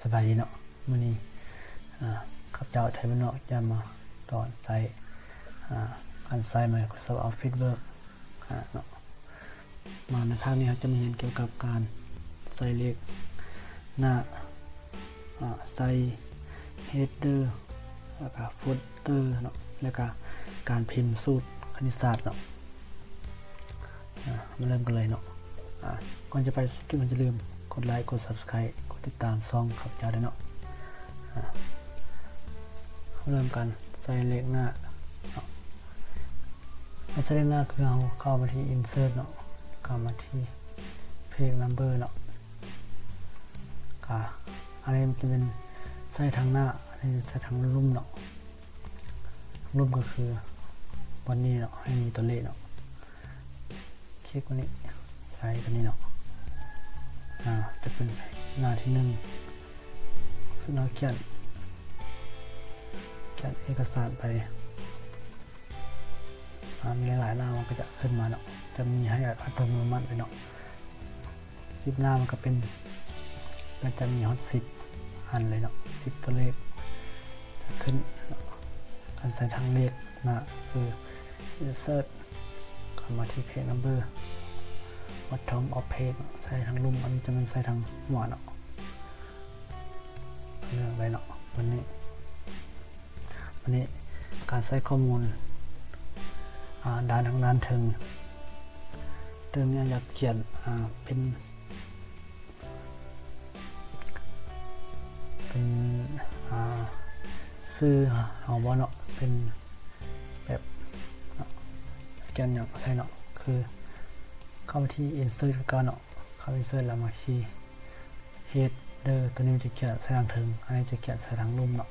ສະບາຍດີເນາະ ມື້ນີ້ ອາ ຂ້າພະເຈົ້າໄທບ້ານນອກຈະມາສອນໃຊ້ ອາ ການໃຊ້ Microsoft Office Word ອາ ເນາະ. ມາໃນພາກນີ້ເຮົາຈະມາຮຽນກ່ຽວກັບການໃສ່ເລກໜ້າ ອາ ໃສ່ header ແລ້ວກະ footer ເນາະ ແລ້ວກະການພິມສູດຄະນິດສາດເນາະ. ອາ ມາເລີ່ມກັນເລີຍເນາະ. ອາ ກ່ອນຈະໄປສູ່ຄລິບ ມັນຈະລືມກົດໄລ ກົດ Subscribe ກົດຕິດຕາມຊ່ອງຂ້າພະເຈົ້າດ້ວຍເນາະ. ອາ ເລີ່ມກັນໃສ່ເລກໜ້າເນາະ. ການໃສ່ເລກໜ້າຄືເຮົາເຂົ້າມາທີ່ Insert ເນາະ ເຂົ້າມາທີ່ Page Number ເນາະ. ກະ ອັນນີ້ມັນຈະເປັນໃສ່ທາງໜ້າ ອັນນີ້ໃສ່ທາງລຸ່ມເນາະ. ລຸ່ມກໍຄືບ່ອນນີ້ເນາະ ໃຫ້ມີຕົວເລກເນາະ. ຄລິກຕົວນີ້ ໃສ່ຕົວນີ້ເນາະ. ອາ ຈະເປັນໜ້າທີໜຶ່ງ ເຊິ່ງເຮົາຂຽນ ຂຽນເອກະສານໄປ ອາ ມີຫຼາຍໆໜ້າມັນກໍຈະຂຶ້ນມາເນາະ ຈະມີໃຫ້ອັດຕະໂນມັດເລີຍເນາະ. ສິບໜ້າມັນກໍເປັນ ກໍຈະມີຮອດສິບອັນເລີຍເນາະ ສິບຕົວເລກຈະຂຶ້ນເນາະ. ການໃສ່ທາງເລກໜ້າຄື Insert ເຂົ້າມາທີ່ Page Number Bottom of Page ເນາະ ໃສ່ທາງລຸ່ມ ອັນນີ້ຈະແມ່ນໃສ່ທາງຫົວເນາະ. ເລືອກໄດ້ເນາະ ບາດນີ້ ບາດນີ້ການໃສ່ຂໍ້ມູນ ອາ ດ້ານທາງດ້ານເທິງ ເຖິງເຮົາຢາກຂຽນ ອາ ເປັນ ເປັນ ອາ ຊື່ເຮົາບໍ່ເນາະ ເປັນແບບ ຂຽນຫຍັງກໍໃສ່ເນາະ ຄືເຂົ້າມາທີ່ Insert ຄືເກົ່າເນາະ ເຂົ້າ Insert ແລ້ວມາທີ່ Header ຕົວນີ້ມັນຈະຂຽນໃສ່ທາງເທິງ ອັນນີ້ຈະຂຽນໃສ່ທາງລຸ່ມເນາະ.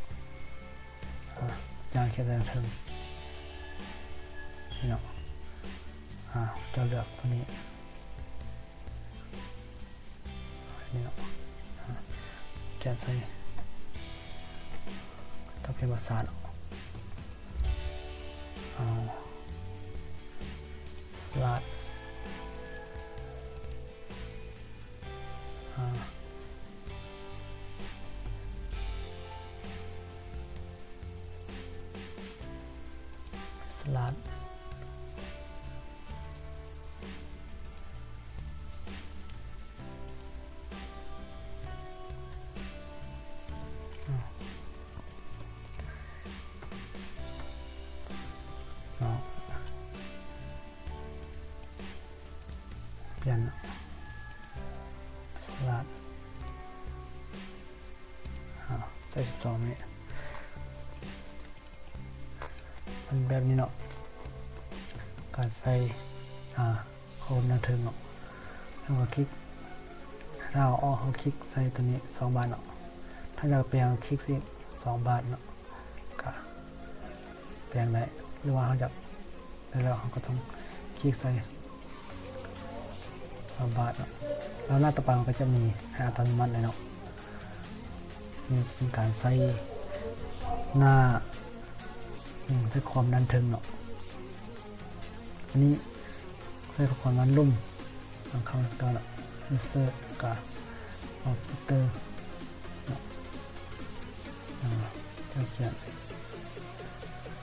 ອາ ຢ່າງຂຽນໃສ່ທາງເທິງນີ້ເນາະ. ອາ ເຈົ້າເລືອກຕົວນີ້ ນີ້ເນາະ. ອາ ຂຽນໃສ່ ຕ້ອງຂຽນພາສາເນາະ. ເອົາ ສະຫຼາດ ອາ ສະຫຼາດ ອາ ເນາະ. ປ່ຽນສະຫຼາດ ອາ ໃສ່ສິບສອງນີ້ ມັນແບບນີ້ເນາະ. ການໃສ່ ອາ ຂໍ້ມູນທາງເທິງເນາະ ເຮົາກໍຄລິກ ຖ້າເຮົາອອກ ເຮົາຄລິກໃສ່ຕົວນີ້ສອງບາດເນາະ. ຖ້າຢາກແປງ ຄລິກໃສ່ສອງບາດເນາະ ກະ ແປງໄດ້ ຫຼືວ່າເຮົາຢາກໄດ້ແລ້ວ ເຮົາກໍຕ້ອງຄລິກໃສ່ສອງບາດເນາະ. ແລ້ວໜ້າຕໍ່ໄປມັນກໍຈະມີໃຫ້ອັດຕະໂນມັດເລີຍເນາະ. ນີ້ເປັນການໃສ່ໜ້າ ອືມ ໃສ່ຄວາມດ້ານເທິງເນາະ. ອັນນີ້ໃສ່ຄວາມດ້ານລຸ່ມ ເອົາເຂົ້າມາຕໍ່ເນາະ Insert ກະເອົາ Footer ເນາະ. ອາ ເຈົ້າຂຽນ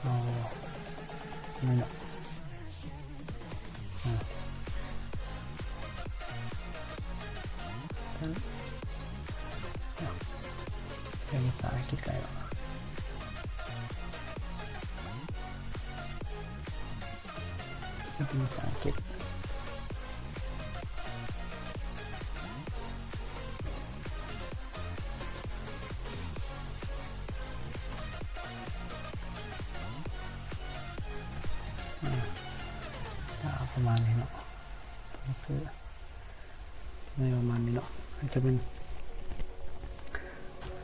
ເອົາ ນີ້ເນາະ. ອາ ເປັນພາສາອັງກິດກໍໄດ້ເນາະ. ເປັນພາສາອັງກິດ ອາ ປະມານນີ້ເນາະ ໃນປະມານນີ້ເນາະ ມັນຈະເປັນ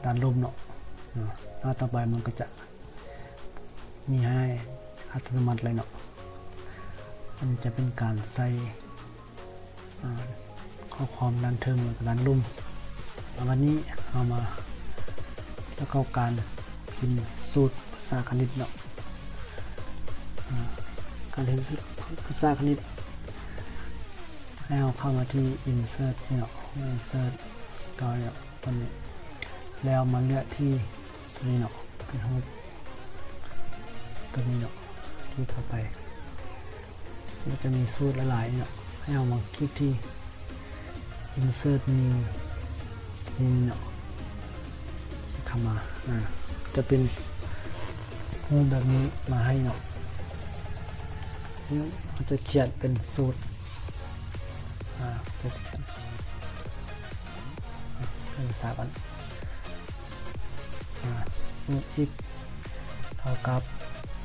ດ້ານລຸ່ມເນາະ. ອາ ໜ້າຕໍ່ໄປມັນກໍຈະມີໃຫ້ອັດຕະໂນມັດເລີຍເນາະ. ມັນຈະເປັນການໃສ່ ອາ ຂໍ້ຄວາມດ້ານເທິງ ແລ້ວກໍດ້ານລຸ່ມ. ແລ້ວບັດນີ້ເຮົາມາປະກອບການພິມສູດພາສາຄະນິດເນາະ. ອາ ການພິມສູດພາສາຄະນິດ ໃຫ້ເຮົາເຂົ້າມາທີ່ Insert ນີ້ເນາະ Insert ເກົ່ານີ້ເນາະ ຕົວນີ້. ແລ້ວມາເລືອກທີ່ຕົວນີ້ເນາະ ເປັນຮູບຕົວນີ້ເນາະ ຄລິກເຂົ້າໄປ. ມັນຈະມີສູດຫຼາຍໆເນາະ ໃຫ້ເຮົາມາຄລິກທີ່ insert new ນີ້ເນາະ ຄລິກເຂົ້າມາ ອາ ຈະເປັນຮູບແບບນີ້ມາໃຫ້ເນາະ. ເຮົາຈະຂຽນເປັນສູດ ອາ ເປັນ ເປັນພາສາກ່ອນ ອາ ສູດ x ເທົ່າກັບ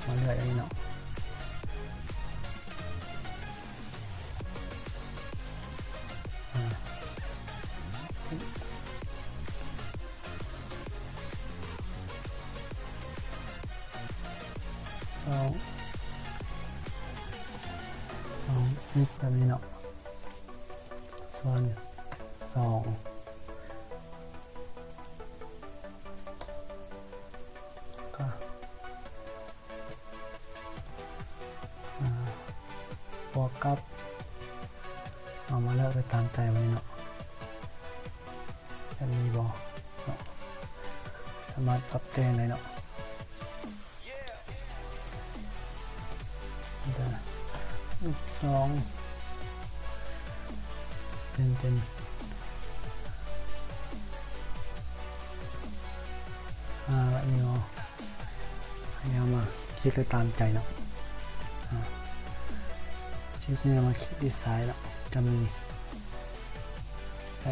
ມາເລືອກອັນນີ້ເນາະ ອາ ສອງ ສອງ x ແບບນີ້ເນາະ ສ່ວນ ສອງ ກະ ອາ ບວກກັບ ເອົາມາເລືອກໄດ້ຕາມໃຈມັນເນາະ ແບບນີ້ບໍ່ເນາະ ສາມາດປັບແຕ່ງໄດ້ເນາະ. ສອງ ເປັນ ເປັນ ຫ້າ ແບບນີ້ເນາະ ໃຫ້ເຮົາມາຄລິກໄດ້ຕາມໃຈເນາະ ອາ ຄລິກນີ້ ມາຄລິກທີ່ຊ້າຍເນາະ ຈະມີ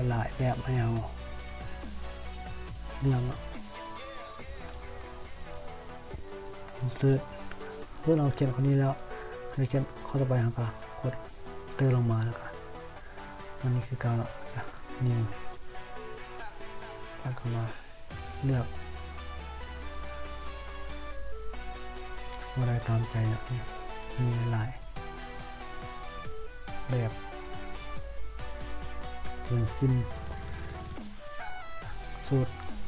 ຫຼາຍໆແບບໃຫ້ເຮົາເລືອກເນາະ. insert ເມື່ອເຮົາຂຽນຂໍ້ນີ້ແລ້ວ ເຮົາຂຽນຂໍ້ຕໍ່ໄປ ເຮົາກະກົດເຕີລົງມາ ແລ້ວກະ ອັນນີ້ຄືເກົ່າເນາະ new ກະເຂົ້າມາເລືອກ ບໍ່ໄດ້ຕາມໃຈເນາະ ມີຫຼາຍ ແບບ ເປັນຊິມ ສູດ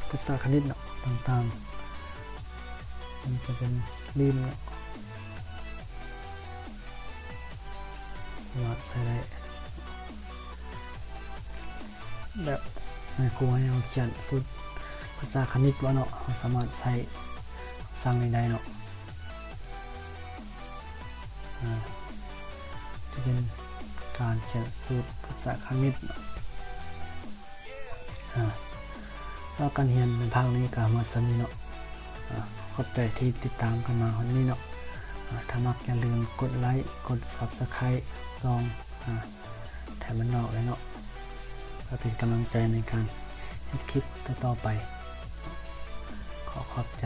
ພາສາຄະນິດເນາະ ຕ່າງໆ ມັນຈະເປັນລີນເນາະ ສາມາດໃຊ້ໄດ້ ແບບໃນຄູໃຫ້ເຮົາຂຽນສູດພາສາຄະນິດວ່າເນາະ ເຮົາສາມາດໃຊ້ສັ່ງນີ້ໄດ້ເນາະ. ອາ ຈະເປັນການຂຽນສູດພາສາຄະນິດເນາະ. ອາ ແລ້ວການຮຽນໃນພາກນີ້ກະມາສ່ຳນີ້ເນາະ. ອາ ຂອບໃຈທີ່ຕິດຕາມກັນມາຮອດນີ້ເນາະ. ອາ ຖ້າມັກຢ່າລືມກົດໄລ ກົດ Subscribe ສ່ອງ ອາ ແຖມມັນນອກເລີຍເນາະ ເພື່ອເປັນກຳລັງໃຈໃນການເຮັດຄລິບຕໍ່ໆໄປ. ຂໍຂອບໃຈ.